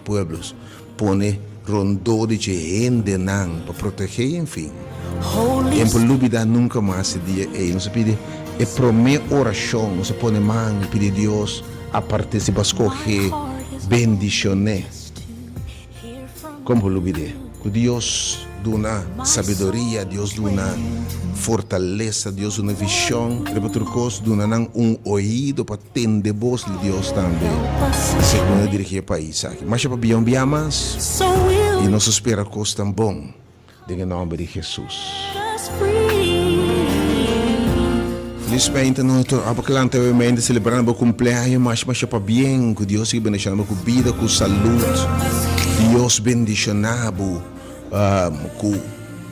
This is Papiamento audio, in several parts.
Pueblos pone rondó di dje hendenan pa protegé i enfin. E por lubidá nunka mas e dia ei. Nos a pidi e promé orashon, nos a pone man i pidi Dios apart'é si bo a skohé bendishon'é. Kon por lubid'é? Ku Dios duna sabiduria, Dios duna fortalesa, Dios duna vishon, riba tur kos duna nan un oido pa Tende bos di Dios tambe segun e dirigi e pais aki. Masha pabia un bia mas y nos a spera cos tan bon den e nomber di Jesus. Felismente nos ta aba klanta awe mente celebrando bo cumpleaños masha masha pabien cu Dios sigui bendiciona bo cu bida cu salud Dios bendiciona bo cu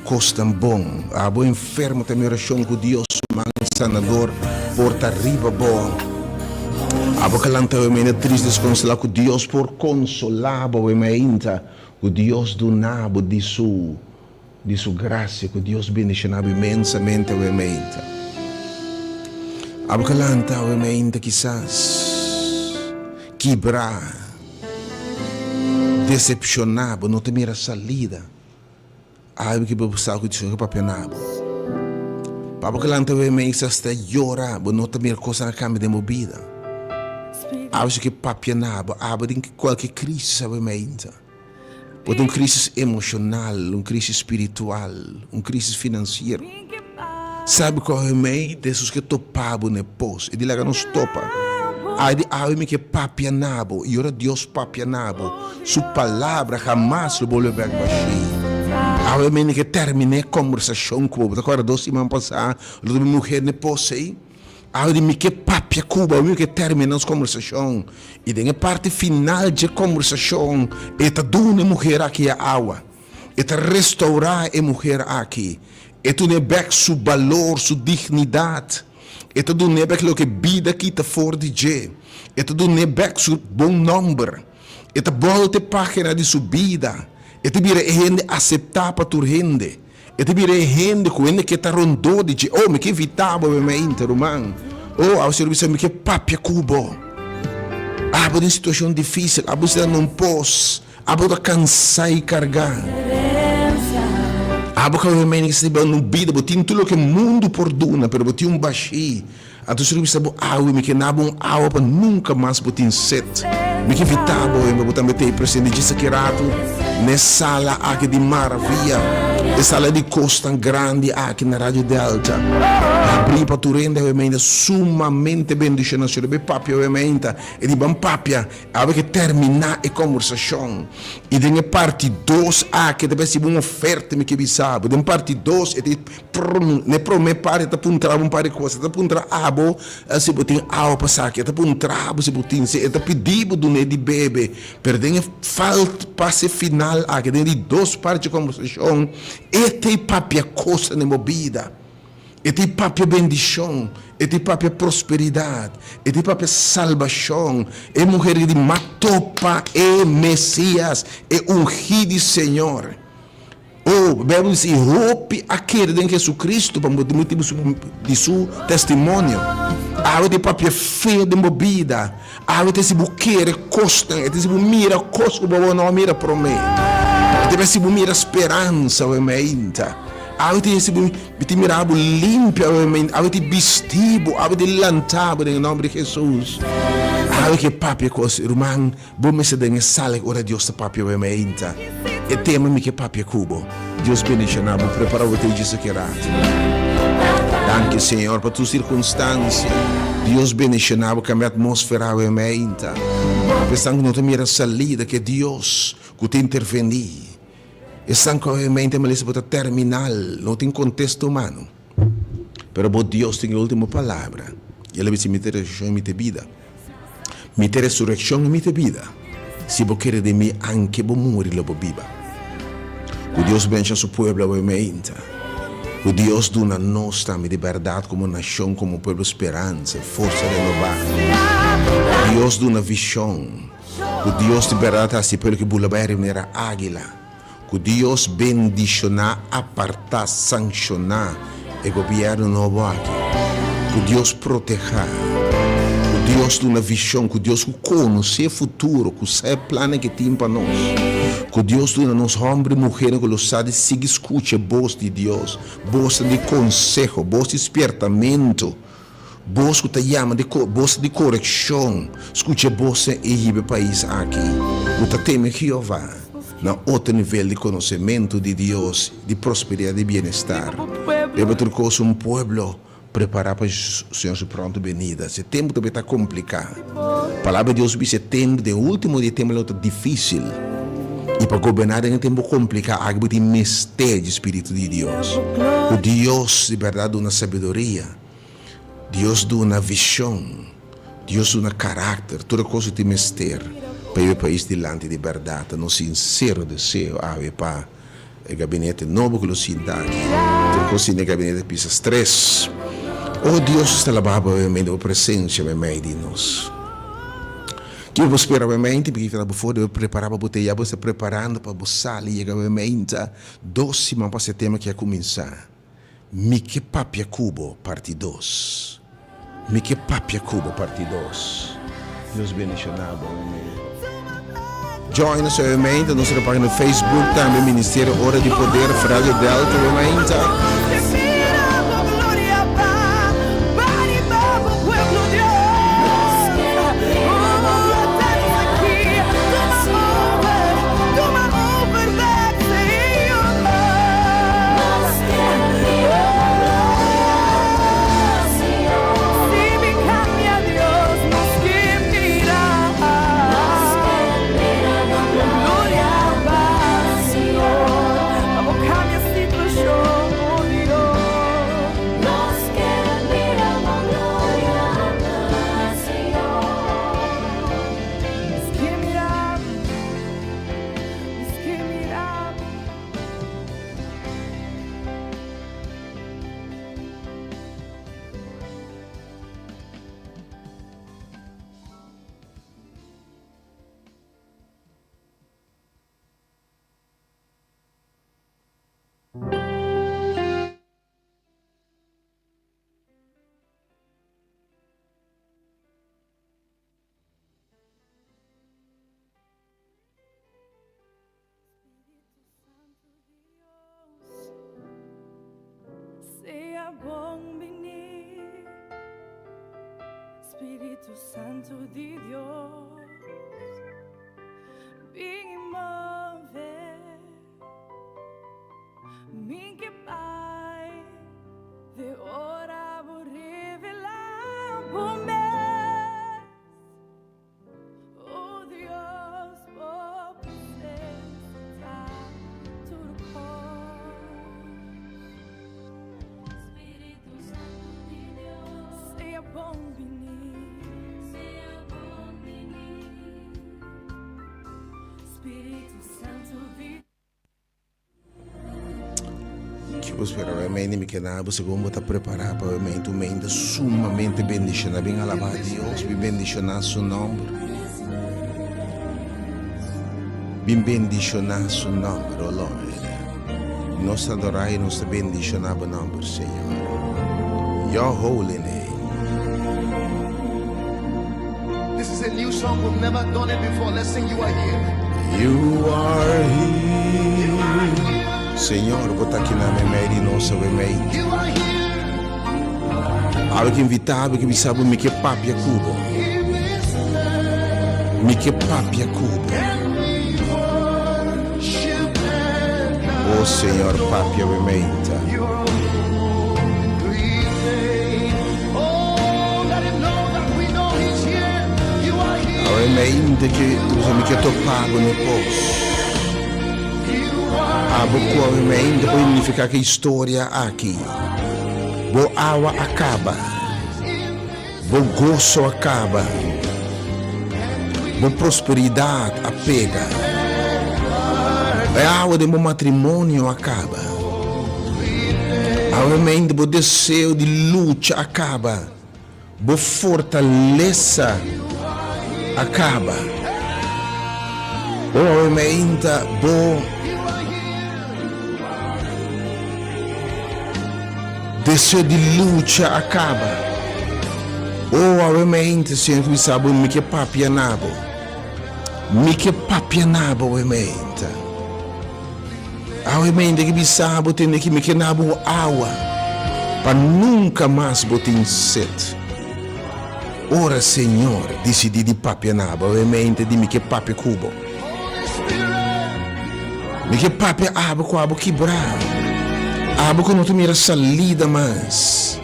Kosnan bon. Abo enfermo ta mi orashon ku Dios su man sanador por ta riba bo. Abo ka lanta awe mainta tris deskonsolá ku Dios por konsolá bo awe mainta ku Dios duna bo di su di su grasia ku Dios bendishoná bo inmensamente awe mainta. Abo ka lanta awe mainta kisas kibrá desepshoná bo no ta mira salida. Algu ki bo sa ku Dios a papia na bo. Pa bo ke lanta wei mei sa sta yora, bo no ta mira kosnan a kambia den bo bida. Abo si ke papia na bo, abo den kualke krisis awe meinta. Por ta un krisis emoshonal, un krisis spiritual, un krisis finansiero. Sabi ku awe mei Jesus ke topa bo na e pos, e di laga nos topa. Ai di awe mi ke papia na bo, i ora Dios papia na bo, Su palabra hamas lo bolbe bek bashí. Awe mi ke terminá e kombersashon ku bo. Bo ta kòrda dos siman pasá lo mi muher n'e pos ei? Awe di mi ke papia ku bo, awe mi ke terminá nos kombersashon. I den e parti final dje kombersashon e ta duna e muher aki e awa. E ta restourá e muher aki. E dun'é bek su balor, su dignidat. E ta dun'é bek loke bida kita for di dje. E ta dun'é bek su bon nòmber. E ta bolta e página di su bida. E ta bira e hende aseptá pa tur hende. E ta bira e hende ku hende ke ta rondó di dje. Oh, mi ke invitá bo be mainta, ruman. Oh, awe Señor bisa mi ke papia ku bo. Abo den situashon difísil, abo sta na un pos, abo ta kansá i kargá. Abo ka be mainta ki sta na un bida, bo tin tur loke mundu por duna, pero bo tin un bashí. Anto si bisa bo awe, mi ke na bo un awa pa nunka mas bo tin set. Mi ke invitá bo pa bo tambe ta ei presente djis aki ratu n'e sala aki di maravia, e sala di kosnan grandi aki na Radio Delta. Habrí pa tur hende awe mainta sumamente bendishoná. Si bo papia awe mainta, e di ban papia, awe ke terminá e kombersashon. I den e parti dos aki ta bai sibi un oferta mi ke bisa bo. Den parti dos e ta N'e promé parti e ta puntra bo un par di kos. E ta puntra abo si bo tin awa pa saki. E ta puntra bo si bo tin sed. E ta pidi bo dun'é di bebe. Pero den e falt pase final aki, den di dos parti dje kombersashon, e ta papia kosnan den bo bida. E ta papia bendishon. E ta papia prosperidat. E ta papia salbashon. E muher di m'a topa e Mesias, e Ungí di Señor. O, Bijbel bisa, i hopi a kere den Jesucristo pa motibu di su testimonio. Awe ta e papia fe den bo bida. Awe ta si bo kere kosnan, e ta si bo mira kos ku bo no a mira promé. E ta si bo mira speransa awe mainta. Awe ta si bo ta mira bo limpia awe mainta. Awe ta bisti bo, awe ta lanta bo den e nomber di Jesus. Awe ke papia kos, ruman. Bo mester den e sala ora Dios ta papia bo e meinta. E tema mi ke papia ku bo. Dios bendiciona bo. Prepara bo te djis aki rato. Danki Señor pa tur circunstancia. Dios bendiciona bo cambia atmosfera bo e meinta. Esnan ku no ta mira salida ke Dios ku ta interveni. Esnan ku e meinta malesa bo ta terminal no tin contesto humano. Pero bo Dios tin e ultimo palabra. Y el a bisa mi ta resurreccion y mi ta bida. Mi ta resurekshon i mi ta bida. Si bo kere den mi, anke bo muri lo bo biba. Ku Dios bensha su pueblo awe meinta. Ku Dios duna nos tambe di bèrdat komo nashon, komo pueblo speransa i forsa renobá. Ku Dios duna vishon. Ku Dios di bèrdat hasi e pueblo ki bula bai riba manera águila. Ku Dios bendishoná, apartá, sanshoná e gobièrnu nobo aki. Ku Dios protehá. Ku. Dios duna vishon, ku Dios ku konosé futuro, ku sa e plannan ku e tin pa nos. Ku Dios duna nos hòmber i muhernan ku lo sa di sigui skucha e bos di Dios, bosnan di konseho, bos di spiertamentu, bos ku ta yama di bos di korekshon. Skucha e bosnan i hiba e pais aki ku ta teme Jehová na otro nivel di konosementu di Dios, di prosperidat i bienestar. Riba tur kos un pueblo Prepará pa Señor su pronto benida. Si e tempu ta ta kompliká. Palabra di Dios bisa e tempu, den último dia e tempu lo ta difísil. I pa goberná den e tempu kompliká aki bo tin mester di spiritu di Dios. Ku Dios di bèrdat duna sabiduria, Dios duna vishon, Dios duna karakter, tur e kos ku tin mester pa hiba e pais dilanti di bèrdat. Ta nos sinsero deseo awe pa. E gabinete nobo ku lo sinta aki. Tur kos tin den gabinete pisa stres. O Dios nos ta alabá bo meimei di bo presensia meimei di nos. Kiko bo spera meimei ta bini ta bo for debe prepará pa bo te ya bo sta preparando pa bo sali yega meimei ta dos siman pa setembro ki a kuminsá. Mi ke papia ku bo parti dos. Mi ke papia ku bo parti dos. Dios bendiciona bo amen. Join nos awe ta nos pagina di Facebook tambe Ministerio Ora di Poder Radio Delta awe ta. Sea bon bini, Spiritu Santu di Dios, bin move mi ke bai de ora bo revela bo mes. Oh Dios, bo presencia ta tur cos. Spiritu Santu di Dios. Sea bon bini. Sea bon bini. Spiritu Santu di. Ki bo spera obviamente mi keda bo segun bo ta prepara pa obviamente un mente sumamente bendiciona bin alaba Dios bin bendiciona su nomber bin bendiciona su nomber oh Lord nos ta adora y nos ta bendiciona bo nomber Señor your holy name. This is a new song. We've never done it before. Let's sing You Are Here. You are here. Señor, bo ta aki na meimei di nos awe mei. You are here. Awe ke invita bo, ke bisa bo mi ke papia ku bo. In this place. Mi ke papia ku bo. And we worship and Oh Señor, papia awe mei ta. Your holy name. Oh, let him know that we know he's here. You are here. Awe mei ke usa mi ke topa bo ni pos. You are Abo ku awe mei por identifiká ke historia aki. Bo awa a kaba. Bo goso a kaba. Bo prosperidat a pega. E awa den bo matrimonio a kaba. Awe mei bo deseo di lucha a kaba. Bo fortalesa a kaba. O awe meinta bo deseo di lucha a kaba. Oh, awe mente, Señor, ku bisa bo, mi ke papia na bo. Mi ke papia na bo, awe mente. Awe mente ke bisa bo tende ki mi ke na bo awa, pa nunka mas bo tin set. Ora Señor disidí di papia na bo, awe mente di mi ke papia ku bo. Mi ke papia abo ku abo kibrá, abo ku no ta mira salida mas,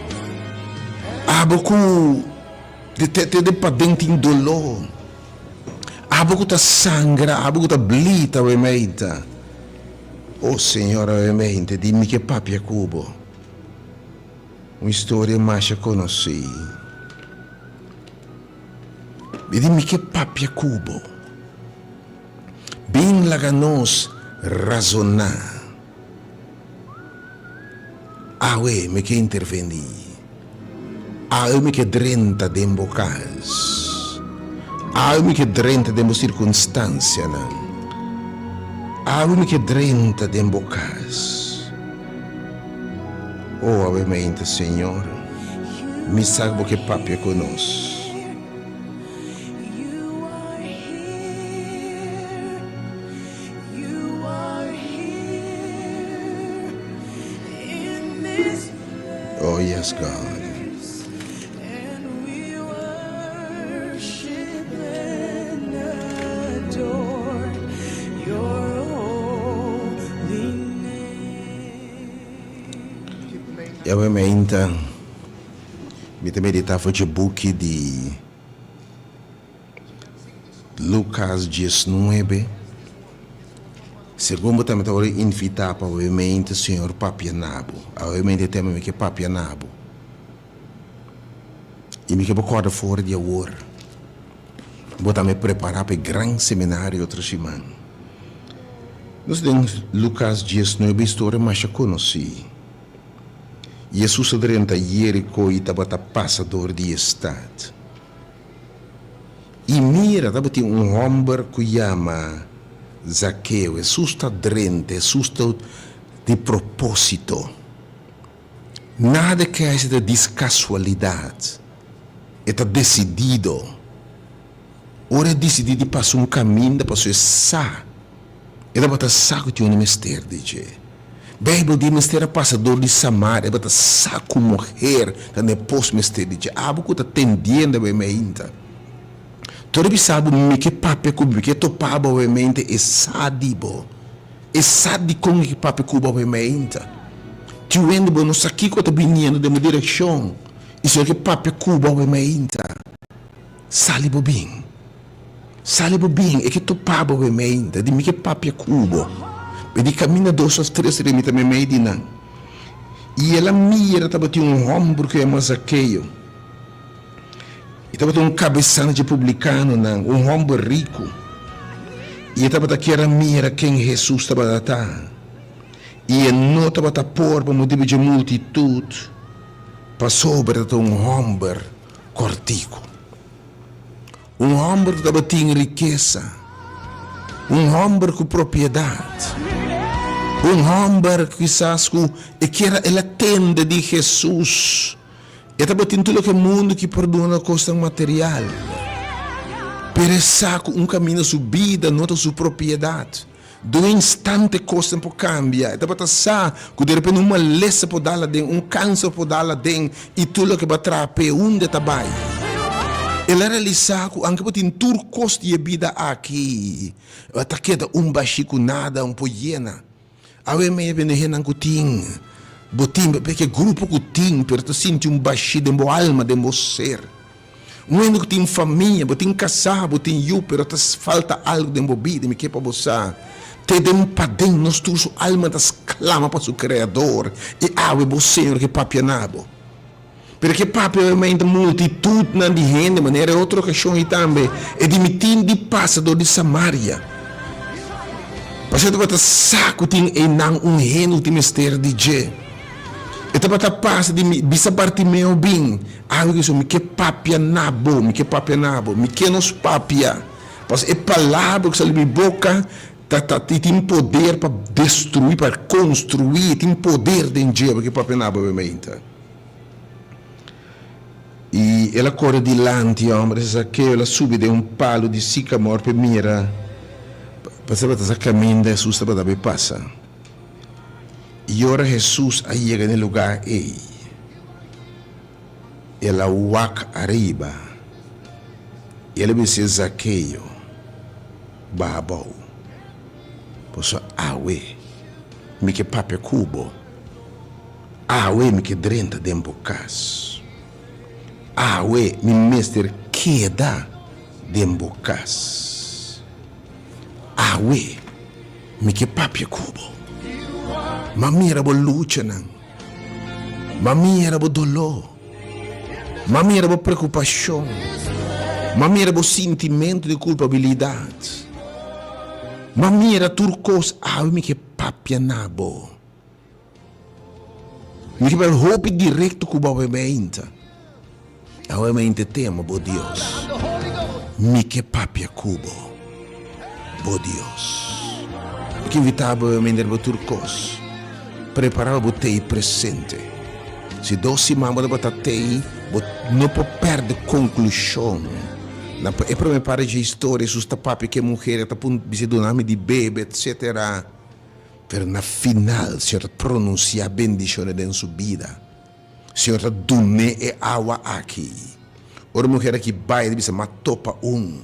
abo ku te te de paden tin doló, abo ku ta sangra, abo ku ta blita awe meita. O Señor awe meinte di mi ke papia ku bo. Un historia masha konosí. Mi di mi ke papia ku bo. Bin laga nos razoná. Awe mi ke intervení. Awe mi ke drenta den bo kas. Awe mi ke drenta den bo sirkunstansianan. Awe mi ke drenta den bo kas. Oh, awe mainta, Señor, mi sa ku bo ke papia ku nos. Oh yes God. Yahweh mainta mi ta medita for dje buki di Lucas diesnuebe, Segun bo tambe ta wòrdu invitá pa awemente Señor papia na bo. Awemente e tema mi ke papia na bo. I mi ke bo kòrda for di awor. Bo tambe prepará pa e gran seminario otro siman. Nos den Lucas diesnuebe historia masha konosí. Jesus a drenta Jeriko i tabata pasa dor di e stat. I mira, tabatin un hòmber ku yama Zakeo. Hesus ta drenta, Hesus ta di propósito. Nada ke hasi ta dis kasualidat. E ta desidido. Ora e disidí di pasa un kaminda pasobra e sa, e tabata sa ku tin un mester di dje. Bijbel di mester a pasa dor di Samaria, e tabata sa ku muher ta na e pos mester di dje. Abo ku ta tendiendo awe meinta, tur a bisa bo mi ke papia ku bo, mi ke topa bo awe meinta, e sa di bo. E sa dikon e ke papia ku bo awe meinta. Tin wende bo no sa kiko ta biniendo den bo direkshon, i si e ke papia ku bo awe meinta. Sali bo bin. Sali bo bin, e ke topa bo meimei, ta di mi ke papia ku bo. Be di kaminda dos òf tres rei mi ta meimei di nan. I el a mira tabatin un hòmber ku yama Zakeo. E tabata un kabesante dje publikanonan, un hòmber riku. I e tabata kier a mira ken Hesus tabata ta. I e no tabata por pa motibu dje multitut, pasobra e tabata un hòmber kòrtiku. Un hòmber ku tabatin rikesa. Un hòmber ku propiedat. Un hòmber kisas ku e kier a el a tende di Hesus. E tabatin tur loke mundu ki por duna kosnan material. Pero e sa ku un kaminda su bida no ta su propiedat. Den un instante kosnan por kambia. E tabata sa ku derepente un malesa por dal aden, un kanser por dal aden i tur loke bo a traha p'e, unda e ta bai? El a realisá ku anke bo tin tur kos di e bida aki, bo ta keda un bashí ku nada un por yena. Awe mei a bini hennan ku tin, bo tin, p'e grupo ku tin, pero ta sinti un bashí den bo alma, den bo ser. Un hende ku tin famia, bo tin kasá, bo tin yu, pero ta falta algu den bo bida, mi ke pa bo sa, te den paden nos tur su alma ta sklama pa su Kreador, i awe bo Señor ke papia na bo. Pero ke papia obviamente multitudnan di hende, manera e otro okashon ei tambe, e di mi tin di pasa dor di Samaria. Pasobra tabata sa ku tin einan un hende ku tin mester di dje. E tabata pasa di mi bisa Bartimeo bin. Awe ku mi ke papia na bo, mi ke papia na bo, mi ke nos papia. Pasobra e palabra ku sali mi boka ta ta tin poder pa destruí, pa konstruí, tin poder den dje. Mi ke papia na bo, mi mainta. I el a kore dilanti e hòmber ese Zakeo, el a subi den un palu di sikamor p'e mira pa tabata sa kaminda Hesus tabata bai pasa. I ora Hesus a yega na e lugá ei, el a wak ariba i el a bis'é, Zakeo, baha abou, pasobra awe mi ke papia ku bo. Awe mi ke drenta den bo kas. Awe mi mester keda den bo kas. Awe mi ke papia ku bo. M'a mira bo luchanan. M'a mira bo doló. M'a mira bo preokupashon. M'a mira bo sintimentu di kulpabilidat. M'a mira tur kos. Awe mi ke papia na bo. Mi ke bai hopi direkto ku bo awemente. Awemente tema bo Dios. Mi ke papia ku bo, bo Dios. Mi ke invita bo awemente riba tur kos. Prepara pa bo tei presente. Si dos siman bo tabata tei, bo no por perde konklushon. Na e prome parti dje historia, Hesus ta papia ku e muher, e ta bisa duna mi di bebe, etsetera. Pero na final Señor ta pronuncia bendiciones den su bida. Señor ta dun'é e awa aki. Ora e muher aki bai, e ta bisa, M'a topa un.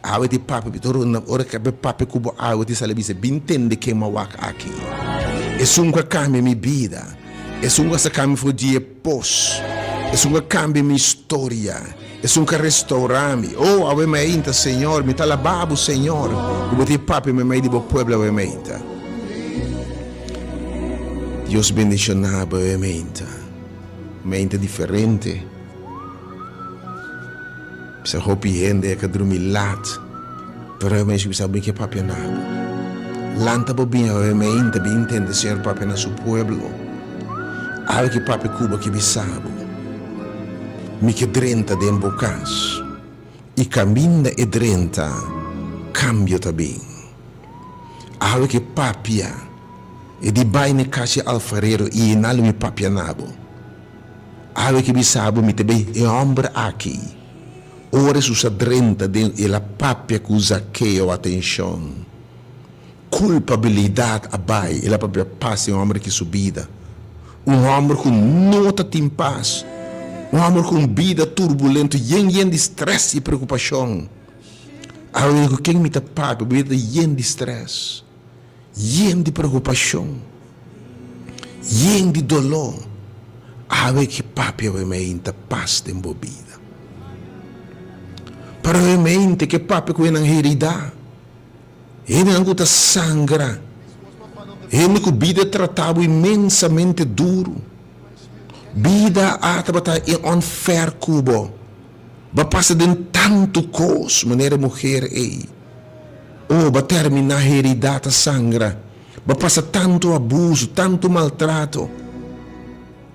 Awe di papia, bi ora ora ku e papia ku bo awe ti sali bisa, Bin tende ken m'a wak aki. Esun ku a kambia mi bida. Esun ku a saka mi for di e pos. Esun ku a kambia mi historia. Esun ku a restaurá mi. Oh, awe meinta, Señor, mi ta alabá bo, Señor, ku bo tin papia meimei di bo pueblo awe meinta. Dios bendishoná bo awe meinta. Meinta diferente. Bisa hopi hende a ka drumi lat, pero awe meinta bisa bo ke papia na bo. Lanta bo bin awe meinta, bin tende Señor papia na su pueblo. Awe ke papia ku bo ke bisa bo. Mi ke drenta den bo kas, i kaminda e drenta, kambio ta bin. Awe ke papia, e di bai n'e kas di alfarero i e na lo mi papia na bo. Awe ke bisa bo mi ta bay e homber aki. Ora Hesus a drenta den el a papia ku Zakeo, atenshon! Kulpabilidat a bai, el a papia pas den homber ki su bida. Un homber ku no ta tin pas, un homber ku un bida turbulento, yen yen di stress i preokupashon. Awe ku ken mi ta papia, bo bida ta yen di stress, yen di preokupashon, yen di doló. Awe ki papia awe meinta pas den bo bida. Pero awe meinta ke papia ku e nan heridá. Hendenan ku ta sangra, hende ku bida trata bo inmensamente duru. Bida a tabata unfair ku bo. Bo a pasa den tantu kos manera e muher ei. Oh, bo a terminá heridá ta sangra. Bo a pasa tantu abuso, tantu maltrato.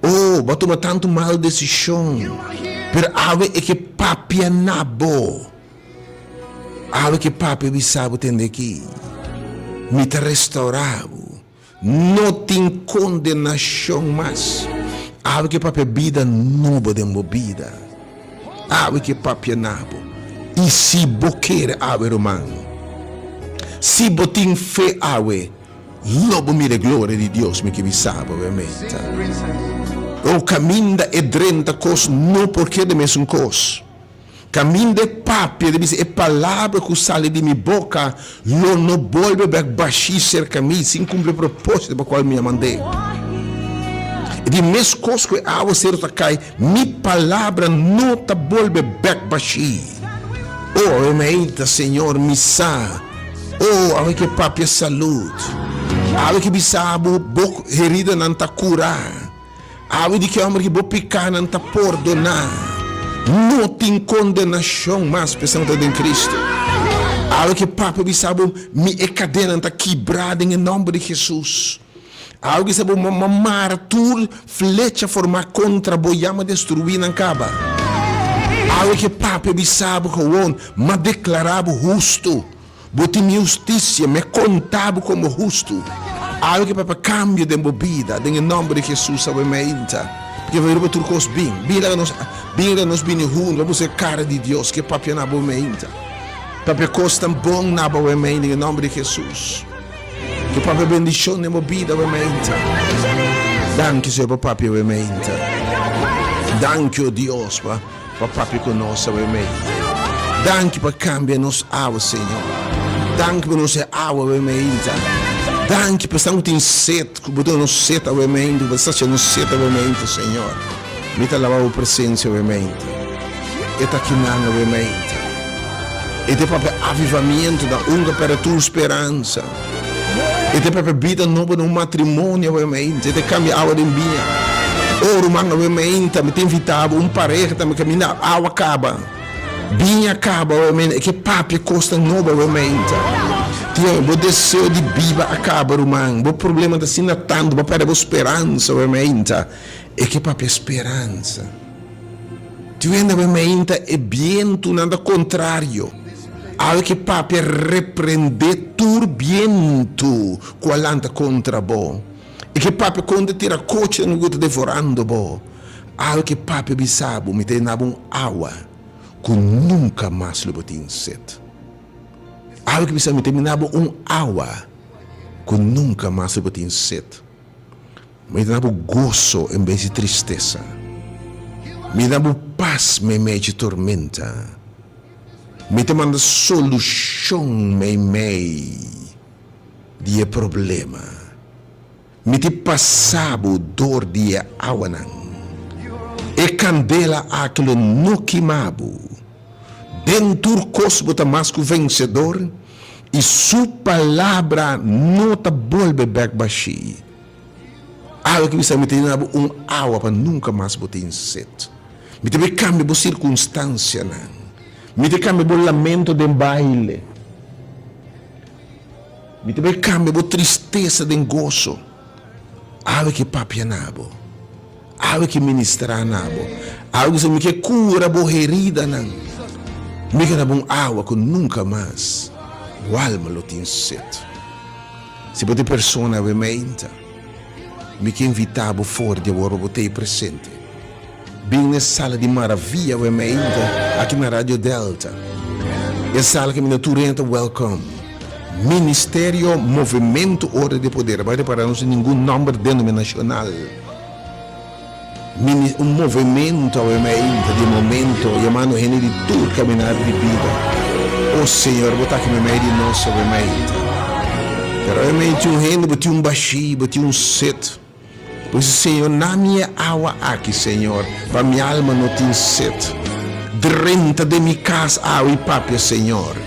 Oh, bo a tuma tantu mal desishon. Pero awe e ke papia na bo. Awe ke Papia bisa bo tende aki, Mi ta restaurá bo. No tin kondenashon mas. Awe ke papia bida nobo den bo bida. Awe ke papia na bo. I si bo kere awe, ruman, si bo tin fe awe, lo bo mira e gloria di Dios, mi ke bisa bo awe menta. O kaminda e drenta kos no por keda mesun kos. Kaminda e papia ta bisa, E palabra ku sali di mi boka lo no bolbe bèk bashí serka mi sin kumpli e propósito pa kual mi a mand'é. I di meskos ku e awaseru ta kai, mi palabra no ta bolbe bèk bashí. O, awe meinta, Señor, mi sa. O, awe ke papia salud. Awe ke bisa bo, bo heridanan ta kurá. Awe di ki homber ki bo pikánan ta pordoná, no tin kondenashon mas pa esnan ku ta den Kristu. Awe ki Pape bisa bo, Mi e kadenanan ta kibrá den e nòmber di Hesus. Awe ki sa bo, M'a mara tur flecha formá kontra bo, ya m'a destruí nan kaba. Awe ki Pape bisa bo gewon, M'a deklará bo hustu. Bo tin mi hustisia, mi a konta bo komo hustu. Algu pa pa kambia den bo bida, den e nòmber di Hesus awe meinta. Ke riba tur kos bin. Bin laga nos, bin laga nos bini huntu pa buska e kara di Dios ke papia na bo meinta. Papia kosnan bon na bo meinta den e nòmber di Hesus. Ke papia bendishon den bo bida bo meinta. Danki Señor pa papia bo meinta. Danki o Dios pa pa papia ku nos awe meinta. Danki pa kambia nos awa Señor. Danki pa nos e awa awe meinta. Danki pa esnan ku tin set. Ku bo duna nos set awe meinta, ku bo ta sacia nos set awe meinta, Señor. Mi ta alaba bo presencia awe meinta. E ta kinan awe meinta. E ta papia avivamiento na un ku a perde tur speransa. E ta papia bida nobo na un matrimonio awe meinta. E ta cambia awa den biña. Oh, ruman awe meinta, mi ta invita bo, un pareha tambe caminda awa caba. Biña kaba awe meinta, e ke papia kosnan nobo awe meinta. Tio, bo deseo di biba a kaba, ruman. Bo problema ta asina tantu, bo a pèrdè bo speransa awe meinta. E ke papia speransa. Tio, hende awe meinta e bientunan ta kontrario. Awe ke papia reprendé tur bientu ku a lanta kontra bo. E ke papia kontra tira kochinan ku ta devorando bo. Awe ke Papia bisa bo, mi ta duna bo un awa ku nunka mas lo bo tin set. Awe ke bisa mi ta duna bo un awa ku nunka mas lo bo tin set. Mi ta duna bo goso en bes di tristesa. Mi ta duna bo pas meimei dje tormenta. Mi ta manda solushon meimei di e problema. Mi ti pasa bo dor di e awanan. E kandela aki lo no kima bo. Den tur kos bo ta mas ku vensedor, i Su Palabra no ta bolbe bèk bashí. Awe ki bisa mi ta yena bo un awa pa nunka mas bo tin set. Mi ta bai kambia bo sirkunstansianan. Mi ta kambia bo lamento den baile. Mi ta bai kambia bo tristesa den goso. Awe ke papia na bo. Awe ke ministrá na bo. Awe ke mi ke kura bo heridanan. Mi ke da bo un awa ku nunka mas bo alma lo tin set. Si bo ta e persona awe meinta, mi ke invitá bo for di awor pa bo ta ei presente. Bin na e sala di maravia awe meinta aki na Radio Delta. E sala kaminda tur hende ta welcome. Ministerio Movimento Orde di Poder. Bai repara no tin ningun nomber denominacional. Mini un movimento awe meinta di momento yamando hende di tur caminar di bida. O Señor bo ta aki meimei di nos awe meinta. Pero awe meinta un hende bo tin un bashi, bo tin un set. Pues Señor, na mi e awa aki, Señor, pa mi alma no tin set. Drenta den mi cas awe y papia, Señor.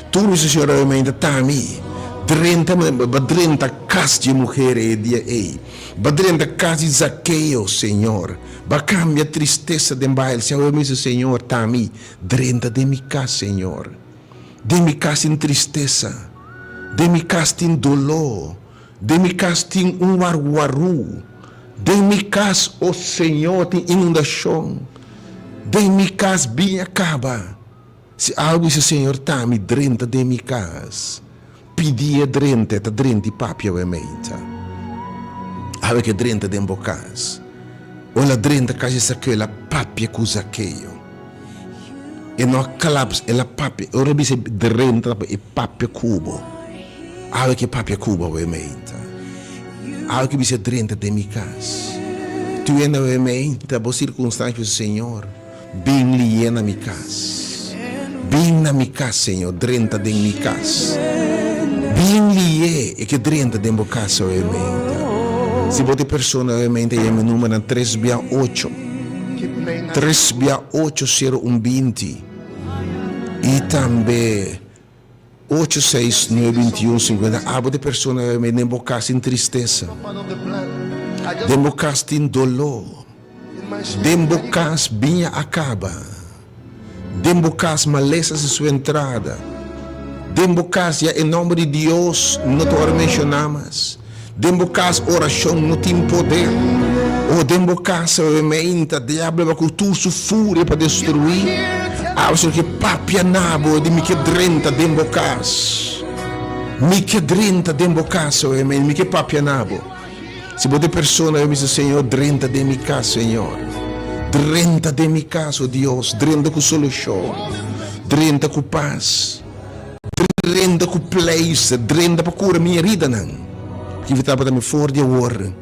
Tur mi Señor awe mainta ta mi. Drenta, ba drenta cas dje muher e dia ey. Ba drenta cas di Zakeo, Señor. Ba cambia tristesa den bail. Si awe mi si Señor, ta mi. Drenta den mi cas, Señor. Den mi cas tin tristesa. Den mi cas tin dolor. Den mi kas tin un warwarú. Den mi kas, o Señor, tin inundashon. Den mi kas biña kaba. Si algu bisa Señor ta mi drenta den mi kas, pidi e drenta, e ta drenta i papia awe meita. Awe ke drenta den bo kas. O el a drenta kas di Zakeo, el a papia ku Zakeo. E no a klaps, el a papia. Ora bisa drenta e papia ku bo. Awe ke papia ku bo awe meinta. Awe ke bisa drenta den mi kas. Tu hende awe meinta bo sirkunstansha bisa Señor, bin liye na mi kas. Bin na mi kas Señor, drenta den mi kas. Bin liye e ke drenta den bo kas awe meinta. Si bo ta e persona awe meinta yama e numbernan tres bia ocho. Tres bia ocho sero un binti. I tambe. Ocho seis nuebe bintiun sinkuenta Abo di persona den bo kas tin tristesa, den bo kas tin doló, den bo kas biña a kaba, den bo kas malesa hasi su entrada, den bo kas ya e nòmber di Dios no ta wòrdu menshoná mas, den bo kas orashon no tin poder, o den bo kas meinta diablo a bai ku tur su furia pa destruí. Abo Señor ke papia na bo di mi ke drenta den bo kas. Mi ke drenta den bo kas, o mi ke papia na bo. Si bo ta e persona, bo bisa, Señor, drenta den mi kas, Señor. Drenta den mi kas, o Dios. Drenta ku solushon. Drenta ku pas. Drenta ku pleister. Drenta pa kura mi heridanan. Ki invitá bo tambe for di awor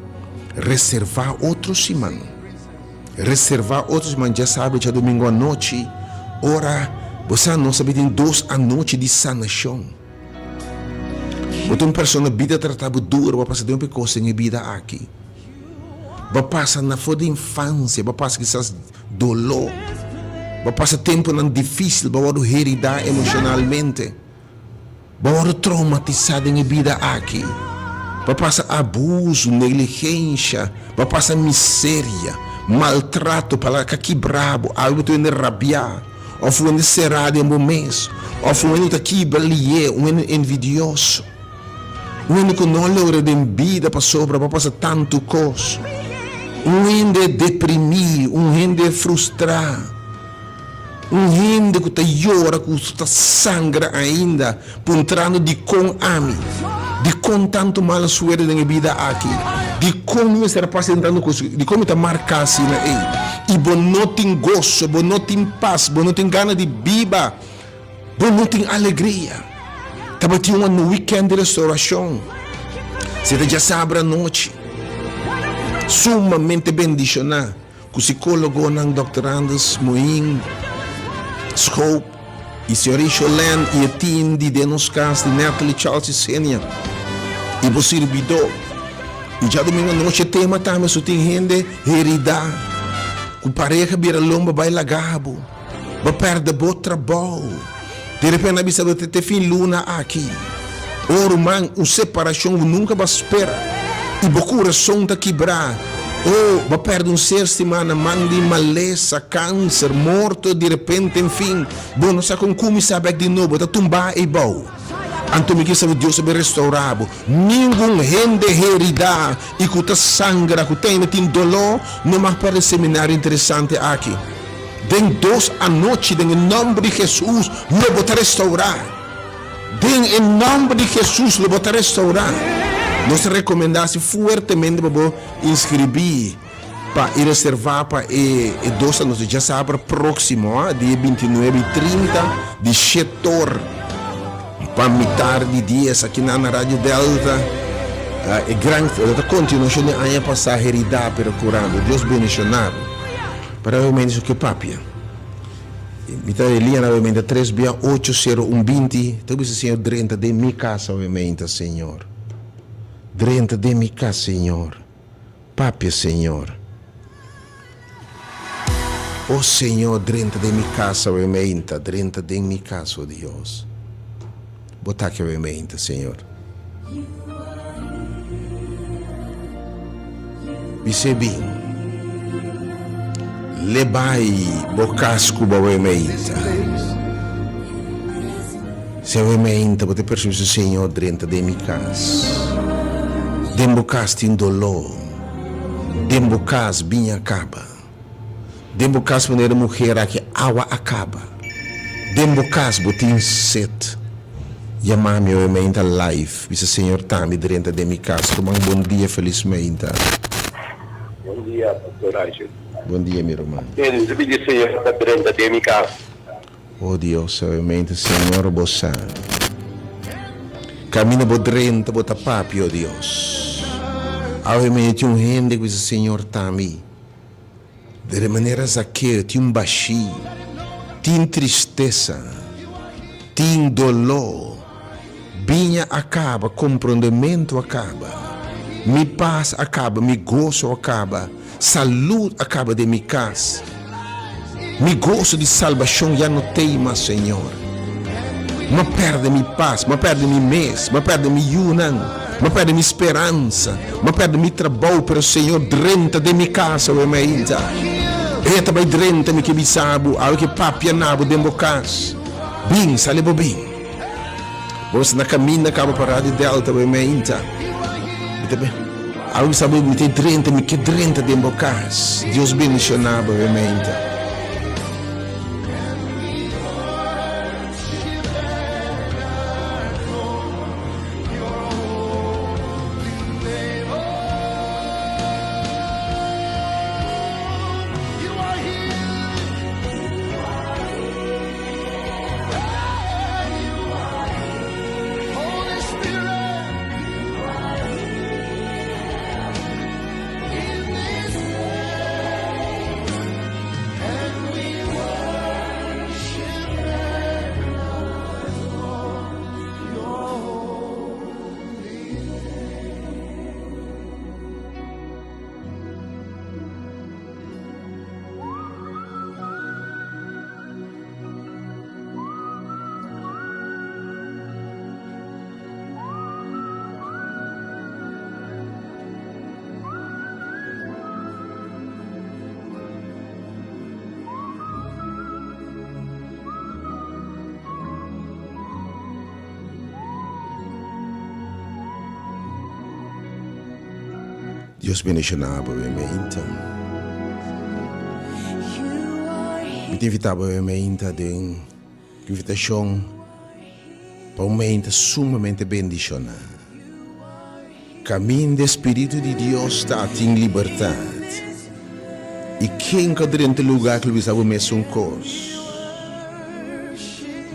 reservá otro siman. Reservá otro siman djasabra djadumingu anochi ora bo sa nos a bin tin dos anochi di sanashon. Bo ta un persona bida trata bo duro, bo a pasa den hopi kos den e bida aki. Bo a pasa na for di infansia, bo a pasa kisas doló, bo a pasa tempunan difísil, bo a wòrdu heridá emoshonalmente. Bo a wòrdu troumatisá den e bida aki. Bo a pasa abusu, negligensha, bo a pasa miseria, maltrato, palabra ka kibra bo, algu ta wende rabiá, òf wende será den bo mes, òf un hende ku ta kibra lié, un hende envidioso, un hende ku no a logra den bida pasobra bo a pasa tantu kos, un hende deprimí, un hende frustrá. Un hende ku ta yora ku ta sangra ainda puntrando dikon ami? Dikon tantu mala suerte den e bida aki? Dikon mi mester a pasa den tantu kos? Dikon mi ta marká asina ei? I bo no tin goso, bo no tin pas, bo no tin gana di biba, bo no tin alegria. Tabatin un wikènt di restaurashon, si ta djasabra anochi, sumamente bendishoná. Ku sikólogonan Dòkter Anders Moin Schoop i Señor Sholèn i e tim di Den Nos Kas di Natalie, Charles i Senia i bo sirbidó. I djadumingu anochi e tema tambe su tin hende heridá ku pareha bira lomba bai laga bo. Bo pèrdè bo trabou. Di repente a bisa bo te fin luna aki. Oh ruman, un separashon bo nunka bo a spera i bo kurason ta kibrá. Oh, bo a pèrdè un ser stimá na man di malesa, kanser, morto di repente, enfin, bo no sa kon kuminsá bèk di nobo, bo ta tumbá eibou. Anto mi ke sabi Dios a bin restourá bo. Ningun hende heridá i ku ta sangra, ku ta ainda tin doló, no mag pèrdè e seminario interesante aki. Den dos anochi den e nòmber di Hesus lo bo ta restourá. Den e nòmber di Hesus lo bo ta restourá. Nos ta rekomendá si fuertemente pa bo inskribí pa i reservá pa e e dos anochi djasabra próksimo, dia bintinuebe i trinta di shetor pa mitar di dies akinan na Radio Delta. E gran lo ta kontinuashon di aña pasá heridá pero kurando. Dios bendishoná bo. Pero obviamente su ke papia. Mi ta e liña obviamente tres bia ocho sero un binti. Ta bisa Señor drenta den mi casa obviamente Señor. Drenta den mi cas Señor. Papia Señor. Oh Señor drenta den mi casa obviamente drenta den mi cas oh Dios. Bo ta aki obviamente Señor. Bis'é bin, Lebai bo kas ku bo wemeinta. Si a wemeinta bo ta persibí su Señor drenta den mi kas. Den bo kas tin doló. Den bo kas biña kaba. Den bo kas manera muher aki awa a kaba. Den bo kas bo tin set. Yama mi oe meinta live. Bisa Señor tambe drenta den mi kas. Ruman bon dia felis meinta. Bon dia Pastor Angel. Bon dia mi ruman. Mi ta pidi Señor pa drenta den mi kas. Oh Dios oe meinta Señor bo sa. Caminda bo drenta bo ta papia oh Dios. Awe meinta tin un hende ku bisa Señor tambe. De manera Zakeo tin un bashí, tin tristesa, tin doló. Biña a kaba, komprondementu a kaba, mi pas a kaba, mi goso a kaba, salud a kaba den mi kas. Mi goso di salbashon ya no t'ei mas, Señor. M'a pèrdè mi pas, m'a pèrdè mi mes, m'a pèrdè mi yunan, m'a pèrdè mi speransa, m'a pèrdè mi trabou, pero Señor drenta den mi kas awe mainta. E ta bai drenta, mi ke bisa bo, awe ke papia na bo den bo kas. Bin, sali bo bin. Bo mester na kaminda kaba pa Radio Delta awe mainta. Mi ta bin, awe bisa bo, mi ta drenta, mi ke drenta den bo kas. Dios bendiciona bo awe mainta. Dios bendiciona bo e meinta. Mi ta invita bo e meinta den invitacion pa un meinta sumamente bendiciona. Caminda e Spiritu di Dios ta tin libertad. I ken cu a drenta e lugar cu lo bisa bo mesun cos?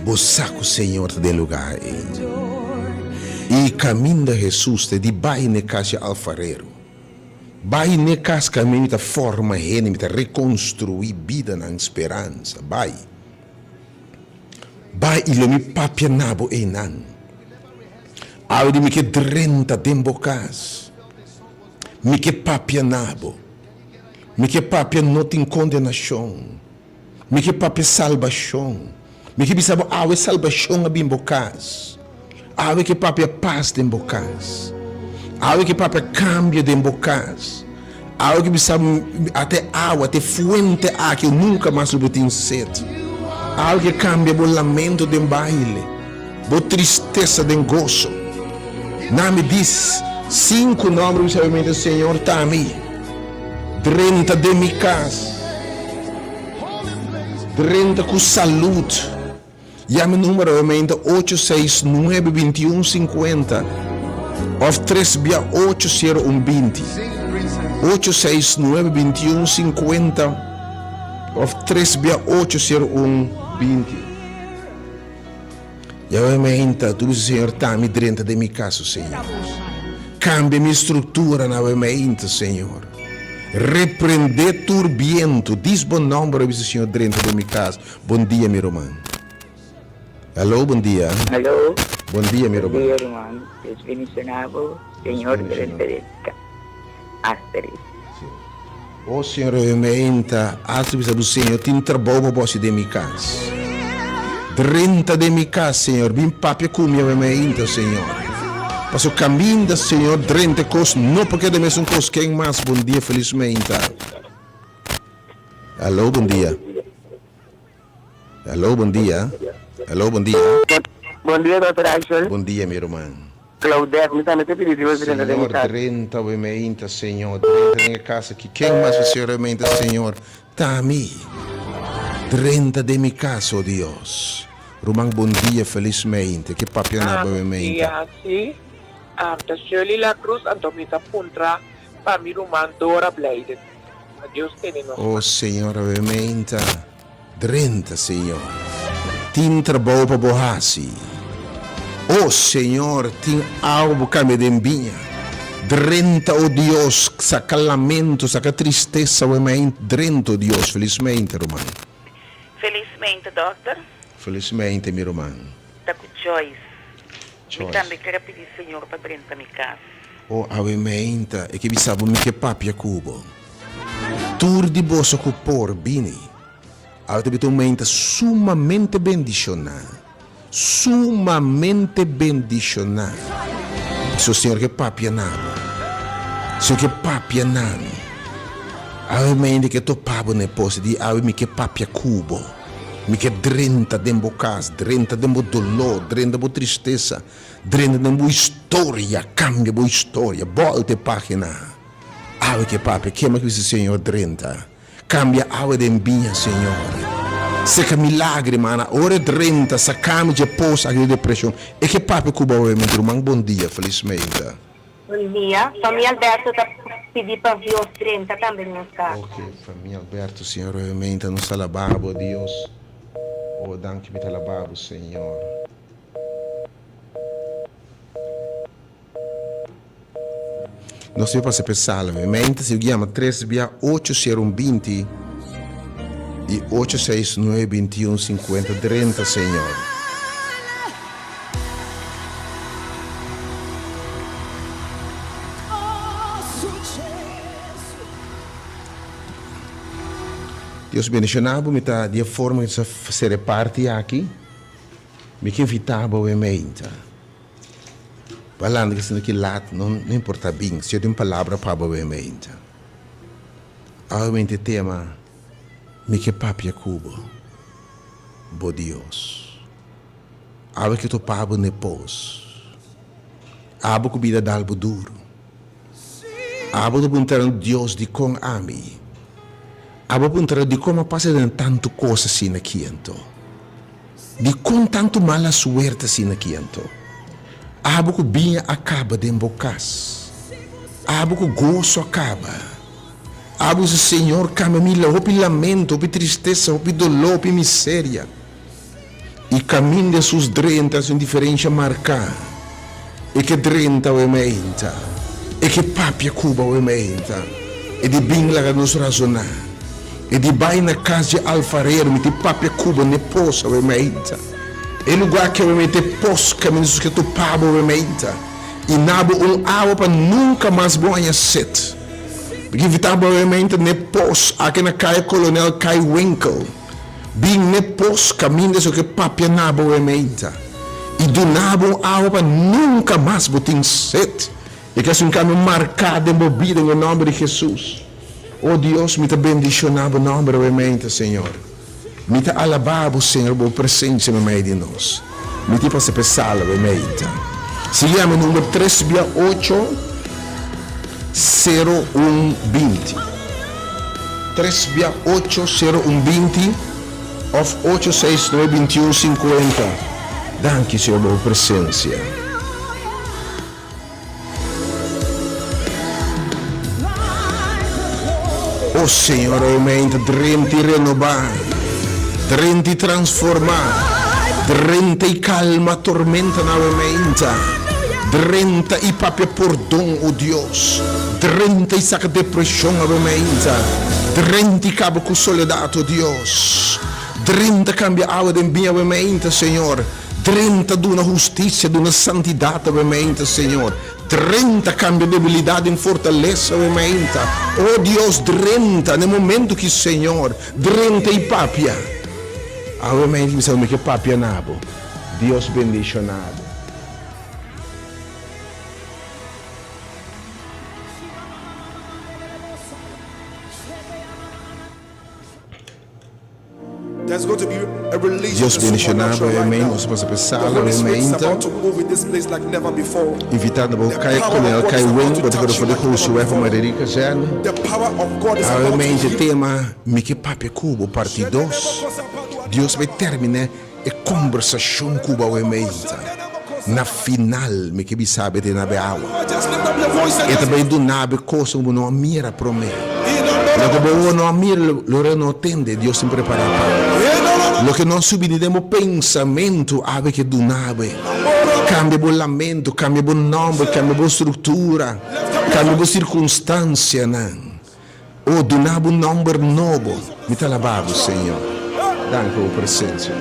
Bo sa cu Señor ta den lugar ei. I caminda Jesus ta di bai n'e cas dje alfarero. Bai n'e cas caminda mi ta forma hende, mi ta reconstrui bidanan, speransa. Bai. Bai i lo mi papia na bo einan. Awe di mi ke drenta den bo kas. Mi ke papia na bo. Mi ke papia no tin kondenashon. Mi ke papia salbashon. Mi ke bisa bo awe salbashon a bin bo kas. Awe ke papia pas den bo kas. Awe ke papia kambio den bo kas. Awe ke bisa bo ate awa, ate fuente aki nunka mas lo bo tin set. Awe ke kambia bo lamento den baile, bo tristesa den goso. Na mi dis sinku nomber bisa bo mente Señor ta mi. Drenta den mi kas. Drenta ku salud. Yama e numero awe ocho seis nuebe binti un sinkuenta òf tres bia ocho sero un binti. Ocho seis nuebe binti un sinkuenta òf tres bia ocho sero un binti. Yahweh meinta, tu bisa Señor ta mi drenta den mi kas, o Señor. Kambia mi struktura na awe meinta, Señor. Reprende tur bientu. Dis bo nomber, bisa Señor, drenta den mi kas. Bon dia, mi ruman. Hallo, bon dia. Hallo. Bon dia, mi ruman. Bon dia, ruman. Dios bendiciona bo. Señor drenta den mi cas. Astrid. Sí. O Señor, awe meinta, Astrid bisa bo Señor, tin trabou pa bo haci den mi cas. Drenta den mi cas, Señor. Bin papia cu mi awe meinta, Señor. Paso caminda, Señor, drenta e cos no por keda mesun cos. Ken mas? Bon dia, feliz meinta. Hallo, bon dia. Hallo, bon dia. Hallo, bon dia. Bon dia, Doctor Axel. Bon dia, mi ruman. Claudette, mi tambe ta pidi Dios drenta den mi Señor, casa. drenta we meinta, Señor. Drenta den e casa aki. Ken mas we Señor we meinta, Señor? Ta mi. Drenta den mi casa, oh Dios. Ruman, bon dia, feliz meinte. Ke papia na bo we Bon meinta? dia, si. Ta Shirley La Cruz, anto mi ta puntra pa mi ruman Dora Blijden. Pa Dios tene nos Oh man. Señor awe meinta drenta Señor tin trabou pa bo hasi Oh Señor tin awa bo cambia den biña drenta oh Dios saca lamento saca tristesa awe meinta drenta oh Dios Feliz meinta ruman. Feliz meinta dokter. Feliz meinta mi ruman. Ta cu Joyce. Mi Joyce. tambe ker a pidi Señor pa drenta mi cas. O awe meinta e ke bisa bo mi ke papia ku bo. Tur di boso ku por bini. Awe ta bita un meinta sumamente bendishoná. Sumamente bendishoná. Pasobra Señor ke papia na bo. Señor ke papia na mi. Awe meinta ke topa bo na e pos di awe mi ke papia ku bo. Mi ke drenta den bo kas, drenta den bo doló, drenta bo tristesa. Drenta den bo historia, cambia bo historia, bolta e pagina. Awe ke papia, kema ki bisa Señor drenta. Cambia awe den biña, Señor. Seca mi lagrimanan, ora e drenta, saca mi dje pos aki di depresion. E ke papia cu bo awe, mi ruman, bon dia, feliz meinta. Bon dia, famia Alberto ta pidi pa Dios drenta tambe den nos cas. Ok, famia Alberto, Señor awe meinta nos ta alaba bo, Dios. Oh, danki mi ta alaba bo, Señor. Nos debe pasa p'e salve. Mente si yama tres bia ocho sero un binti i ocho seis nuebe binti un sinkuenta drenta Señor. Dios bendiciona bo mi ta di e forma cu ta ser e parti aki. Mi ke invitá bo e meinta. Bo a landa ki sinti ki lat, no no importa bin, si yo tin palabra pa bo e meinta. Awe meinta e tema, Mi ke papia ku bo, bo Dios. Awe ke topa bo n'e pos. Abo ku bida dal bo duru. Abo ta puntra Dios dikon ami? Abo a puntra dikon mi a pasa den tantu kos asina aki anto? Dikon tantu mala suerte asina aki anto? Abo ku biña a kaba den bo kas. Abo ku goso a kaba. Abo si Señor kambia mi hopi lamento, hopi tristesa, hopi doló, hopi miseria. I kaminda Hesus drenta hasi un diferensha marká. E ke drenta awe meinta. E ke papia ku bo awe meinta. E di bin laga nos razoná. E di bai na kas dje alfarero mi tin papia ku bo n'e pos awe meinta. E lugá ke awe meinta e pos kaminda Hesus ke topa bo awe meinta. I na bo un awa pa nunka mas bo haña set. Mi ke invitá bo awe meinta n'e pos aki na Kaya Kolonel Kai Winkel. Bin n'e pos kaminda so ke papia na bo e meinta i duna bo un awa pa nunka mas bo tin set. E ke hasi un kambio marká den bo bida den e nòmber di Hesus. O Dios, mi ta bendishoná bo nòmber awe meinta, Señor. Mi ta alabá bo, Señor, bo presensia meimei di nos. Mi tin pasa p'e sala awe meinta. Sigui yama e number tres bia ocho sero un binti. Tres bia ocho sero un binti of ocho seis nuebe bintiun sinkuenta. Danki Señor pa bo presensia. O Señor awe meinta drenta i renobá, drenta i transformá, drenta i kalma tormentanan awe meinta, drenta i papia pordon, o Dios, drenta i saka depreshon awe meinta, drenta i kaba ku soledat, o Dios, drenta kambia awa den biña awe meinta, Señor. Drenta duna hustisia, duna santidat awe mainta, Señor. Drenta kambia debilidat den fortalesa awe mainta. O Dios, drenta na e momento ki, Señor. Drenta i papia. Awe mainta mi sa mi ke papia na bo. Dios bendiciona bo. Dios bendiciona bo amen nos pasa pa e sala awe mainta invitando bo kai Colonel Kai Wing bo ta keda for di Josué for Maria Kazerne awe mainta e tema mi ke papia ku bo parti dos Dios bai termina e kombersashon ku bo awe mainta na final mi ke bisa bo e ta nabe awa e ta bai duna bo e kos ku bo no a mira promé loke bo owo no a mira lo ora no tende Dios tin prepara pa bo loke no a subi ni den bo pensamentu awe ke duna bo kambia bo lamento kambia bo nòmber kambia bo struktura kambia bo sirkunstansianan. O duna bo nomber nobo. Mi ta alabá bo, Señor. Danki pa bo presencia.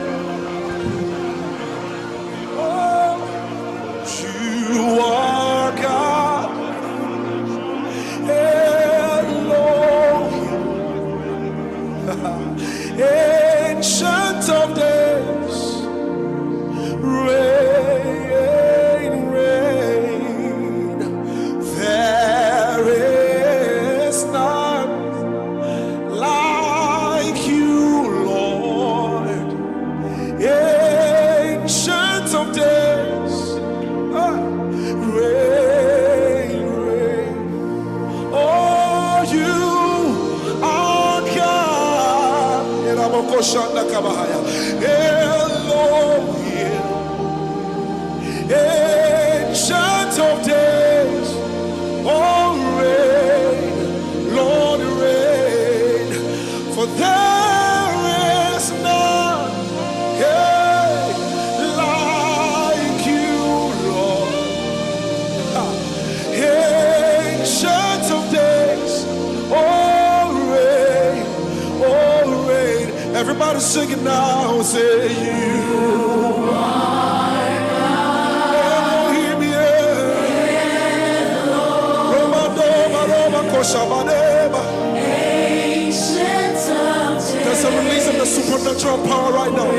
You are God, Elohim, Ancient of Days, reign, reign. There is none like you, Lord, Ancient of Days, ah, reign, reign. Oh, you are God. Elohim, Ancient of Days, oh, reign, Lord, reign. For there is none hey, like you, Lord. Ancient of Days, oh, reign, oh, reign. Everybody sing it now, say you are Elohim, yeah. Roma, Doma, Roma, Koshabaneba. There's a release of the supernatural power right now.